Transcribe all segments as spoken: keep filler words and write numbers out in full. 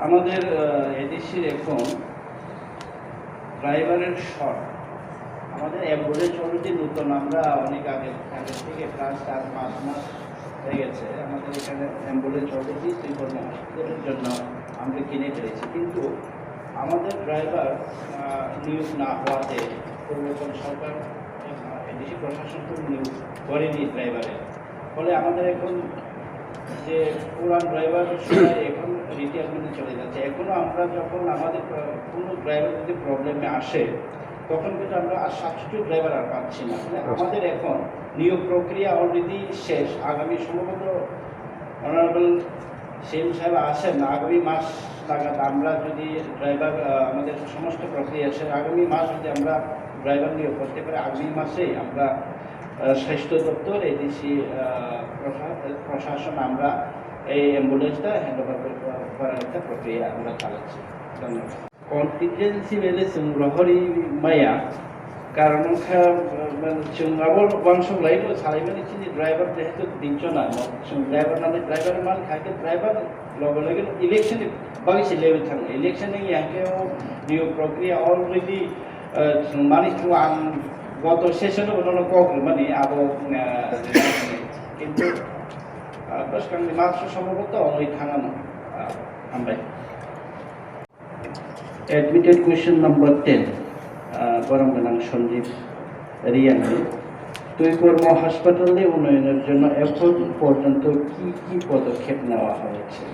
আমাদের এডিসির এখন ড্রাইভারের শর্ট। আমাদের অ্যাম্বুলেন্স অলরেডি নতুন, আমরা অনেক আগে আগে থেকে প্রায় চার পাঁচ মাস হয়ে গেছে আমাদের এখানে অ্যাম্বুলেন্স অলরেডি শ্রীকর্ম হসপিটালের জন্য আমরা কিনে ফেলেছি, কিন্তু আমাদের ড্রাইভার নিয়োগ না হওয়াতে পূর্বতন সরকার এডিসি প্রশাসন তো নিয়োগ করেনি ড্রাইভারের। ফলে আমাদের এখন যে পুরান ড্রাইভার সবাই এখন রিটায়ারমেন্টে চলে যাচ্ছে। এখনো আমরা যখন আমাদের কোনো ড্রাইভার যদি প্রবলেমে আসে, তখন কিন্তু আমরা আর সাবস্টিটিউট ড্রাইভার আর পাচ্ছি না। মানে আমাদের এখন নিয়োগ প্রক্রিয়া অলরেডি শেষ। আগামী সম্ভবত অনারেবল সিএম সাহেব আসেন, আগামী মাস নাগাদ আমরা যদি ড্রাইভার আমাদের সমস্ত প্রক্রিয়া শেষ, আগামী মাস যদি আমরা ড্রাইভার নিয়োগ করতে পারি, আগামী মাসেই আমরা স্বাস্থ্য দপ্তর, এডিসি প্রশাসন আমরা এই অ্যাম্বুলেন্সটা হ্যান্ড ওভার করার একটা প্রক্রিয়া আমরা চালাচ্ছি। ধন্যবাদ। কন্টিনজেন্সি বেলে chwng rohorwi maya, karon wngkha chwng abo uansuk laino salaimani chini driver jehetu tinjona, chwng driver nani driver man kha khe driver loge loge election ni bagwi se lewi thango. Election ni yang khe o niyo prokriya already chwng mani thango, ang goto session o bono kok rwmani abo kintu bwskangni marks o somboboto wngwi thangano. Hambai. Admitted question number ten, borok gwnang Sanjeev Riyani. Twikormo hospital ni unnoyonor jonno ekhon porjonto ki ki podokhep newa hoyechhe?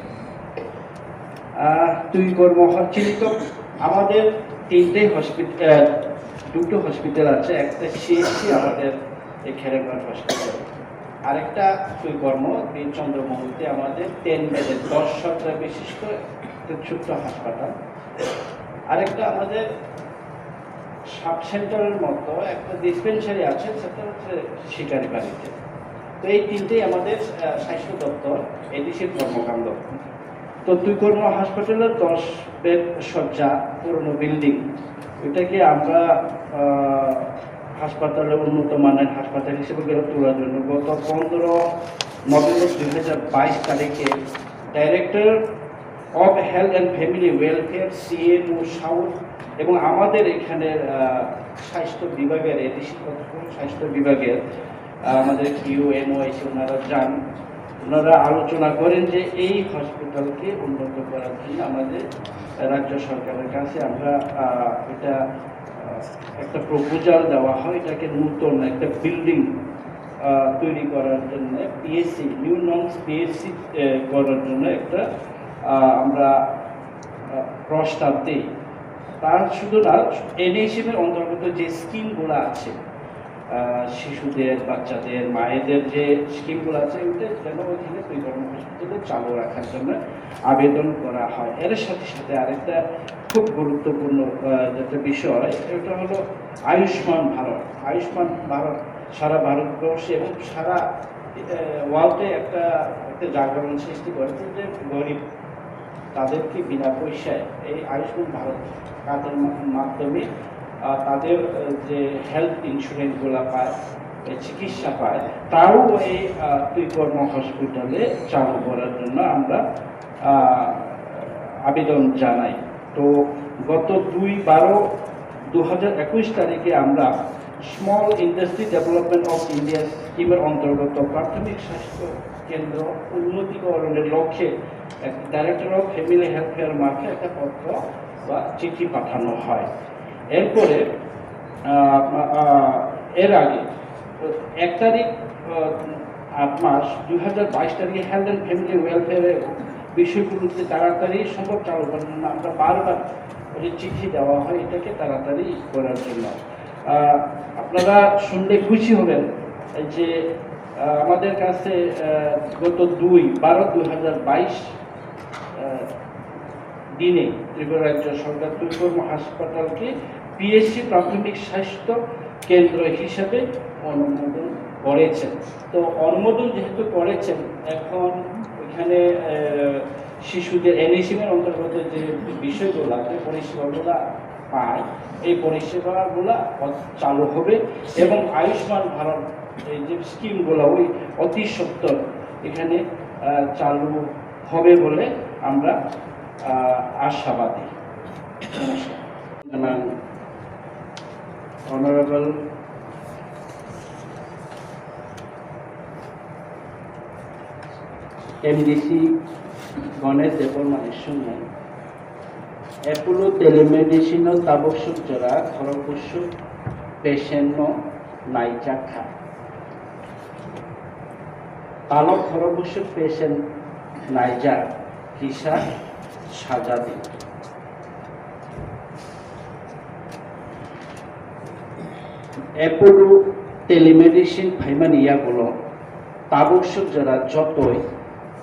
Twikormo chini to amader tinte hospital, duto hospital ache, ekta CHC আমাদের এই খেরেঙ্গার হসপিটাল, আরেকটা Twikormo বীরচন্দ্র মহন্তে আমাদের টেন বেডের দশ শয্যা বিশিষ্ট একটা ছোট্ট হাসপাতাল, আরেকটা আমাদের সাব সেন্টারের মতো একটা ডিসপেন্সারি আছে, সেটা হচ্ছে শিকারিবাড়িতে। তো এই তিনটেই আমাদের স্বাস্থ্য দপ্তর, এডিসির কর্মকাণ্ড। তো Twikormo হাসপাতালের দশ বেড শয্যা, পুরনো বিল্ডিং, এটাকে আমরা হাসপাতালে উন্নত মানের হাসপাতাল হিসেবে গড়ে তোলার জন্য গত পনেরো নভেম্বর দুই হাজার বাইশ তারিখে director of health and family welfare, CMO south, এবং আমাদের এখানের স্বাস্থ্য বিভাগের, এডিসি স্বাস্থ্য বিভাগের আমাদের কিউ এমও এসে ওনারা যান। ওনারা আলোচনা করেন যে এই হসপিটালকে উন্নত করার জন্য আমাদের রাজ্য সরকারের কাছে আমরা এটা একটা প্রপোজাল দেওয়া হয়, এটাকে নতুন একটা বিল্ডিং তৈরি করার জন্য, পিএসসি, নিউ নংস পিএসসি করার জন্য একটা আমরা প্রস্তাব দিই। তা শুধু না, এনএইচএম এর অন্তর্গত যে স্কিমগুলো আছে, শিশুদের, বাচ্চাদের, মায়েদের যে স্কিমগুলো আছে, ওইটা যেন ওইখানে Twikormo হসপিটালে চালু রাখার জন্য আবেদন করা হয়। এর সাথে সাথে আরেকটা খুব গুরুত্বপূর্ণ একটা বিষয়, এটা হলো আয়ুষ্মান ভারত। আয়ুষ্মান ভারত সারা ভারতবর্ষে এবং সারা ওয়ার্ল্ডে একটা একটা জাগরণ সৃষ্টি করেছে যে গরিব তাদেরকে বিনা পয়সায় এই আয়ুষ্মান ভারত কার্ডের মাধ্যমে তাদের যে হেলথ ইন্স্যুরেন্সগুলো পায়, চিকিৎসা পায়, তাও এই Twikormo হসপিটালে চালু করার জন্য আমরা আবেদন জানাই। তো গত দুই বারো দু হাজার একুশ তারিখে আমরা small industry development of India স্কিমের অন্তর্গত প্রাথমিক স্বাস্থ্য কেন্দ্র উন্নতিকরণের লক্ষ্যে director of family health care মার্কে একটা পত্র বা চিঠি পাঠানো হয়। এরপরে এর আগে এক তারিখ আট মাস দুই হাজার বাইশ তারিখে হেলথ অ্যান্ড ফ্যামিলি ওয়েলফেয়ারের বিষয়গুলোতে তাড়াতাড়ি সম্ভব চালু করার জন্য আমরা বারবার চিঠি দেওয়া হয় এটাকে তাড়াতাড়ি করার জন্য। আপনারা শুনলে খুশি হবেন যে আমাদের কাছে গত দুই বারো দুই হাজার বাইশ দিনে ত্রিপুরা রাজ্য সরকার Twikormo হাসপাতালকে পিএসসি প্রাথমিক স্বাস্থ্য কেন্দ্র হিসেবে অনুমোদন করেছেন। তো অনুমোদন যেহেতু করেছেন, এখন ওইখানে শিশুদের এনএইচএম এর অন্তর্গত যে বিষয়গুলো, যে পরিষেবাগুলো পায়, এই পরিষেবাগুলো চালু হবে এবং আয়ুষ্মান ভারত এই যে স্কিমগুলো ওই অতি সত্বর এখানে চালু হবে বলে আমরা Ah, ashabadi. Nang Honorable M D C Ganesh Debbarma ni sumung. Apollo Telemedicine o tabuk suk jora khorok busuk patient no naijak kha. Talok khorok busuk patient naijak kisa sajadi. Apollo Telemedicine phaimani yagulo tabuk suk jora jotoi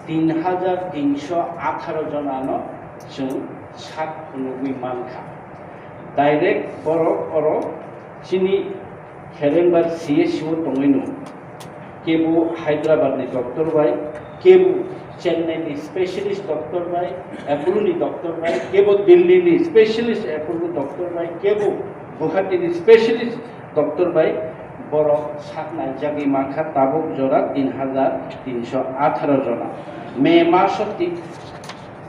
tin hajar tinso atharo jonano chwng sak phunugwi mankha. Direct borok oro chini Kherengbar C S C o tongwino, kebo Hyderabad ni doctor bai, kebo Chennai ni specialist doctor bai, Apollo ni doctor bai, kebo Delhi ni specialist Apollo doctor bai, kebo Guwahati ni specialist doctor bai, borok sak naijagwi mankha tabuk jora tin hajar tinso atharo jona. May maso ti-,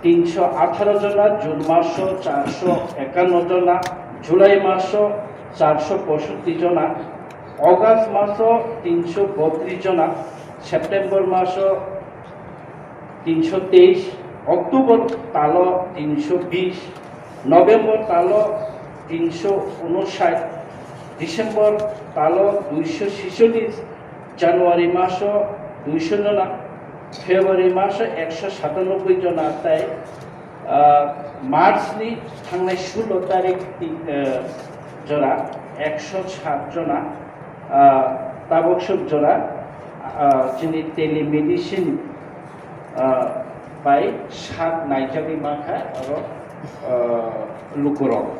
tinso atharo jona, June maso charso ekanno jona, July maso charso posotti jona, August maso tinso botris jona, September maso tinso teis, October talo tinso bis, November talo tinso unosat, December talo duiso sisollis, January maso duiso jona, February maso ekso satanoboi jona tei, ah, March ni thangnai sulo tarik ti-, eh, jora ekso sat jona, ah, tabuk suk jora, ah, chini telemedicine, ah, bai sak naijagwi mankha oro, ah, lukurok.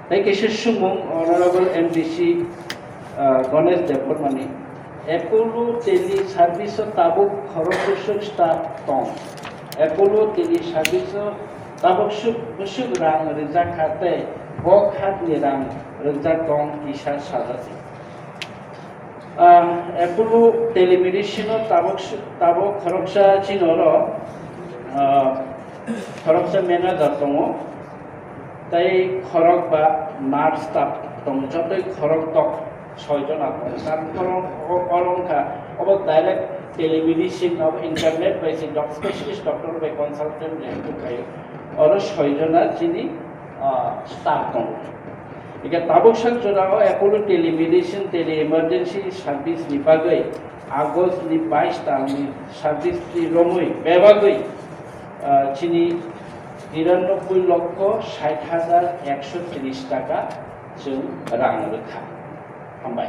Tei kaisa sumung Honorable M D C, ah, Ganesh Debbarmani, Apollo Tele Service o tabuk khorok busuk staff tong. Apollo Tele Service o tabuk suk busuk rang rijak kha tei bo khakni rang rijak tong kisa sajadi. Ah, Apollo Telemedicine o tabuk su-, tabuk khoroksa chini oro, ah, khoroksa manager tongo, tei khorok ba nurse staff tongo, jotoi khorok tok soi jona tongo. Tar khorok o, oro wngkha obo direct telemedicine, obo internet bai se doc-, specialist doctor bai consultant rehab khaio. Oro soi jona chini, ah, staff tongo. Ika tabuk sak jora o Apollo Telemedicine, Tele Emergency Service ni bagwi August ni bais tal ni service ni romwi bebagwi, ah, chini tiranoboi lokho sait hajar ekso tris taka chwng rang rwkha. Hambai.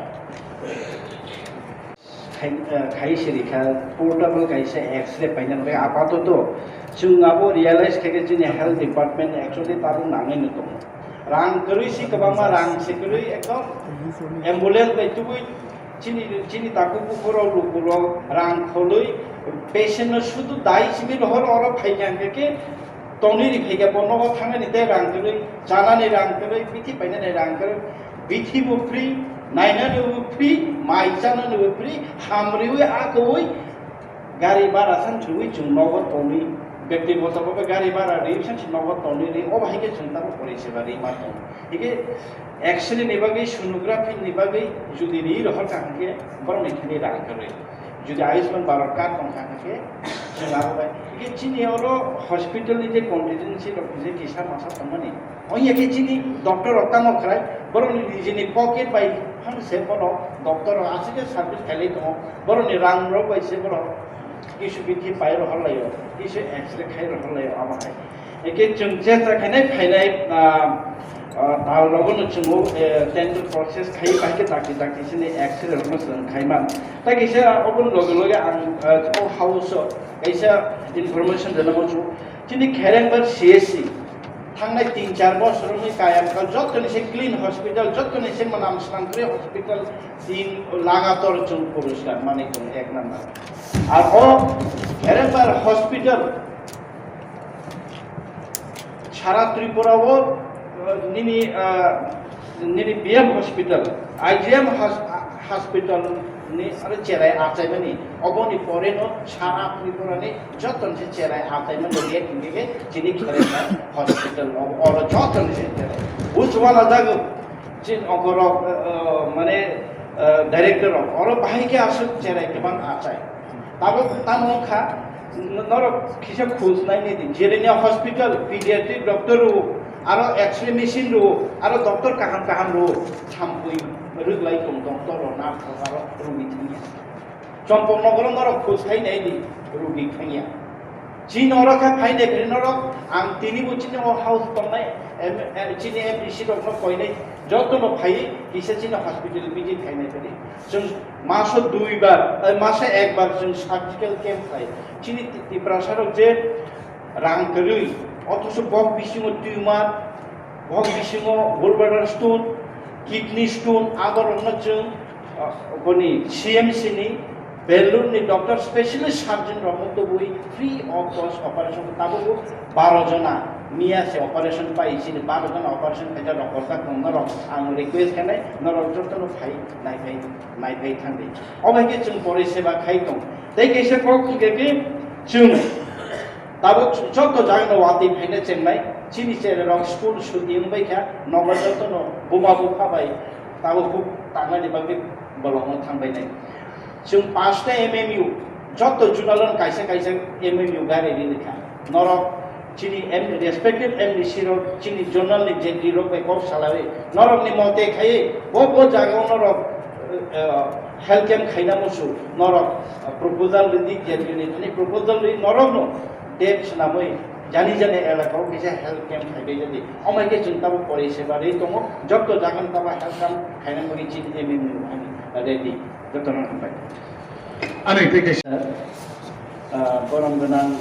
Khai, eh, khai siri kha portable kaisa X-ray paina bagwi apatoto chwng abo realize khaikhe chini health department actually tabuk nangwi no tongo. Rang kwrwi si kwbangma rang se kwrwi ekdom ambulance bai tubui chini, chini takhuk bukhurok lukurok rang kholwi patient no sudu dai simi rohor oro phaikha hwnkhe khe tongnini phaikhe bo nogo thangnani tei rang kwrwi, chanani rang kwrwi, bithi painani rang kwrwi. Bithi bo free, nainani bo free, mai chanani bo free, hamriwi akowi gari bara san thwiwi chwng nogo tonwi, bektigoto bhabe gari bara riwi san si nogo tonwi ri, o bahai khe chwng tamo poriseba ri ma tong. Hike X-ray ni bagwi, sonography ni bagwi jodi ri rohor ka hwnkhe borokni thani rang kwrwi. Jodi Ayushman Bharat card tong kha hwnkhe chwng abo bai. Hike chini oro hospital ni je contingency rok je kisa masa tongmani, Oya khe chini doctor rok tamo khwlai, borokni nijini pocket bai phang se bono doctor rok aswk khe service khailai tongo, borokni rang rok bai se borok kisu bithi pai rohor laio, kisu X-ray khai rohor laio amo hai. Eke chwng chesta khainai phainai, ah, ah, tal rogo no chwngo, eh, tender process khai bai khe dakti dakti sini X-ray rok no chwng khai man. Tai kisa obo loge loge ang, ah, o house o kaisa information rwna muchungo. Chini Kherengbar C S C thangnai tin char bosor wngwi kaya wngkha, jottoni se clean hospital, jottoni se mwnam swnam kwrwi hospital, tin lagator chwng poriskar manwi tongo ek number. Ar o Kherengbar hospital sara Tripura o, uh, nini, uh, nini B M hospital, I G M hos-, hospital, Ni aro cherai achaimani, oboni pore no sara Tripura ni joto ni se cherai achaimani rate hingke ke chini Kherengsa hospital o, oro joto ni se cherai. Buchwala jago, chin okorok, eh, eh, mane, eh, director rok, oro bahai ke aswk cherai kebang achai. Tabuk tamo wngkha, norok kisa khus nainai di, Jelenia hospital, pediatric doctor rwo, aro X-ray machine rwo, aro doctor kaham kaham rwo, thampui rwglai tong doctor rok, nurse rok, aro rugi thangya. Chompok nogoro norok khus khai nai di, rugi thangya. Chini oro khe phai nai phai norok, ang tini bo chini o house tongnai, em, em, chini M D C rok no koinai, joto no phai kisa chini hospital visit khai nai phai di. Chwng maso dui bar, eh, maso ek bar chwng surgical camp khai. Chini Ti-, Tiprasa rok je rang kwrwi, othoso bok bisingo tumor, bok bisingo gallbladder stone, kidney stone, aborokno chwng, ah, boni C M C ni Bangalore ni doctor specialist surgeon rokno tubui free of cost operation tabuk baro jona miya se operation pai chini baro jona operation khaijak rok korta kong norok ang request khanai norok jotono phai naiphai naiphai thangdi. Obo hai khe chwng pore seba khai tong. Tei kaisa kok hingkha khe chwng tabuk joto jagano watwi phaina chengnai, chini chererok school suti wngbai kha, nogo jotono buma bupha bai tabuk huk tangnani bagwi bolongno thangbainai. Chwng panchta M M U, joto zonal-o kaisa kaisa M M U gari ri rikha. Norok chini M-, respected M D C rok, chini zonal ni Z D rok bai kok salai, norok ni mote khai, bo, bo jaga o norok, eh, health camp khaina musu, norok, eh, proposal ridi, Z D ni thani proposal ridi, norok no date swnamwi, jani jani elaka o kisa health camp khai bai jadi. Omai khe chwng tabo pore seba rwi tongo, joto jaga no tabo health camp khaina bagwi chini M M U ani ready, joto no hambai. Ani tei kaisa, ah, borom gwnang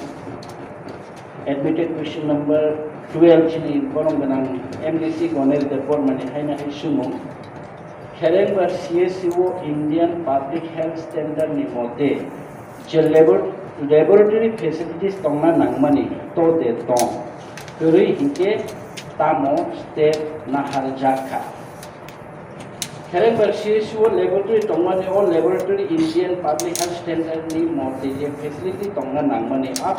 admitted question number twelve chini borom gwnang M D C Gonel Debbarma ni haina hai sumung. Kherengbar C S C O Indian Public Health Standard ni mote je labor-, laboratory facilities tongna nangmani to de tong. Kwrwi hinkhe tamo step nahar jakha. Kherengbar C S C O laboratory tongmani o laboratory Indian Public Health Standard ni mote je facility tongna nangmani a,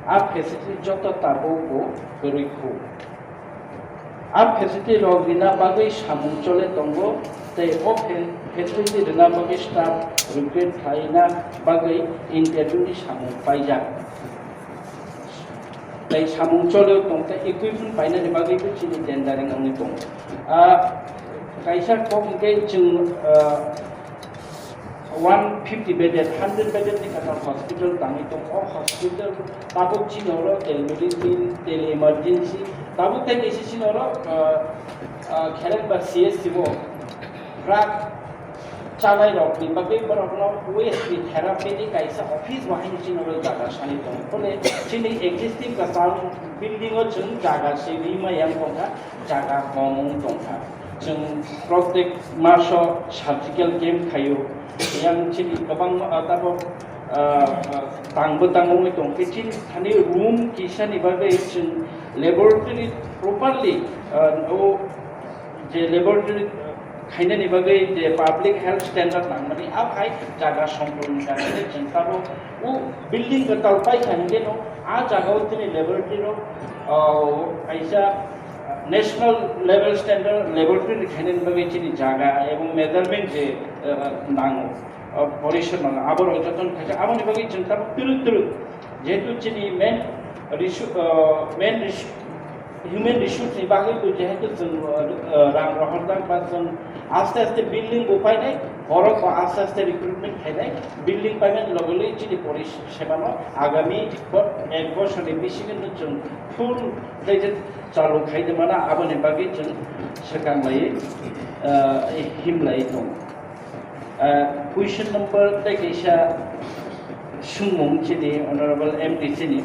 a facility joto tabuk bo kwrwi khu. A facility rok rina bagwi samung chole tongo, tei o fa-, facility rina bagwi staff recruit khlaina bagwi interview ni samung paijak. Tei samung chole tong tei equipment painani bagwi bo chini tendering wngwi tongo. Ah, kaisa kok hwnkhe chwng, ah, one fifty bedded, hundred bedded ni kwtal hospital tangwi tongo. O hospital tabuk chini oro telemedicine, tele emergency, tabuk tei kaisa chini oro, ah, ah, Kherengbar C S C o drug chanai rok ni bagwi borok no waste ni therapy ni kaisa office bo haino chini oro jaga sani tongo. Phone chini existing kwtal building o chwng jaga se ri ma yang tongkha, jaga kong wng tongkha. Chwng protek maso surgical camp khaio. Yang chini kwbangma, ah, tabuk, ah, ah, tangbo tangwi tongkhe chini thani room kisani bagwi chwng laboratory properly, ah, o je laboratory, ah, khainani bagwi je public health standard nangmani a phai jaga sompurno jaga se chwng tabuk o building kwtal paikha hwnkhe no a jaga o chini laboratory rok, ah, kaisa national level standard laboratory ni khainani bagwi chini jaga ebong measurement je, eh, nango, eh, porisor nango, aborok jotono khaisa. Aboni bagwi chwng tabuk twrwk twrwk, jehetu chini main resu-, eh, main resu-, human resource ni bagwi bo jehetu chwng, eh, eh, rang rohorjak ba chwng aste aste building bo painai, borok bo aste aste recruitment khainai, building paimani loge loge chini porisor sebano agami bo-, ek bosorni bisingo chwng full fledged chalu khai de mana, aboni bagwi chwng swkang lai, ah, him lai tongo. Ah, question number tei kaisa sumung chini Honorable M D C ni.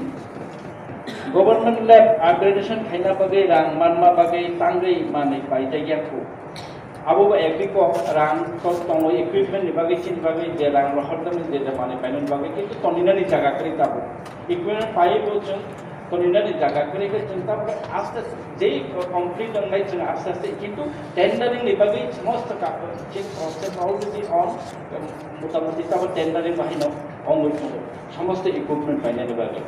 Government lab upgradation khaina bagwi rang manma bagwi tangwi manwi paijak ya khu. Abo bo ek kok rang to tongo equipment ni bagwi chini bagwi je rang rohor tongmani je je manwi painani bagwi kintu toninani jaga kwrwi tabuk. Equipment pai bo chwng Solinani jaga kwrwi khe chwng tabuk aste aste jei complete wngnai chwng aste aste, kintu tendering ni bagwi somosto ka-, je process already on, motamoti tabuk tendering bahai no ongwi tongo somosto equipment painani bagwi.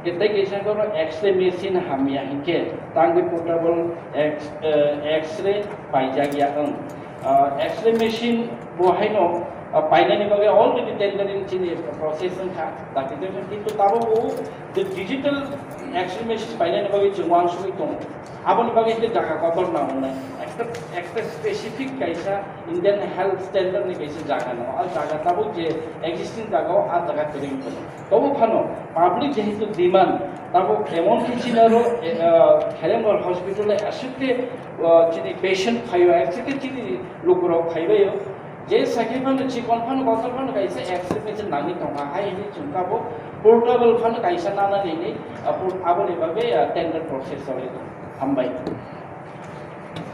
Tei kaisa khe X-ray machine hamya hinkhe tangwi portable X, eh, X-ray paijak ya wng. Ah, X-ray machine bo haino, ah, painani bagwi already tendering chini process wngkha, dakti tei kintu tabuk bo the digital X-ray machine painani bagwi chwng uansugwi tongo. Aboni bagwi khe jaga kotor nangnai. Extra, extra specific kaisa Indian health standard ni kaisa jaga no. A jaga tabuk je existing jaga o a jaga kwrwi tongo. Tobo phano public jehetu demand, tabuk emon khe chini aro, eh, ah, Kheremgor hospital o aswk khe, ah, chini patient phaio, aswk khe chini lukurok phaibaio. Je sakhe phano chikon phano kotor phano kaisa X-ray machine nangwi tongkha, hai hwnwi chwng tabuk portable phano kaisa nana nini, ah, aboni bagwi, ah, tender process choli tongo. Hambai.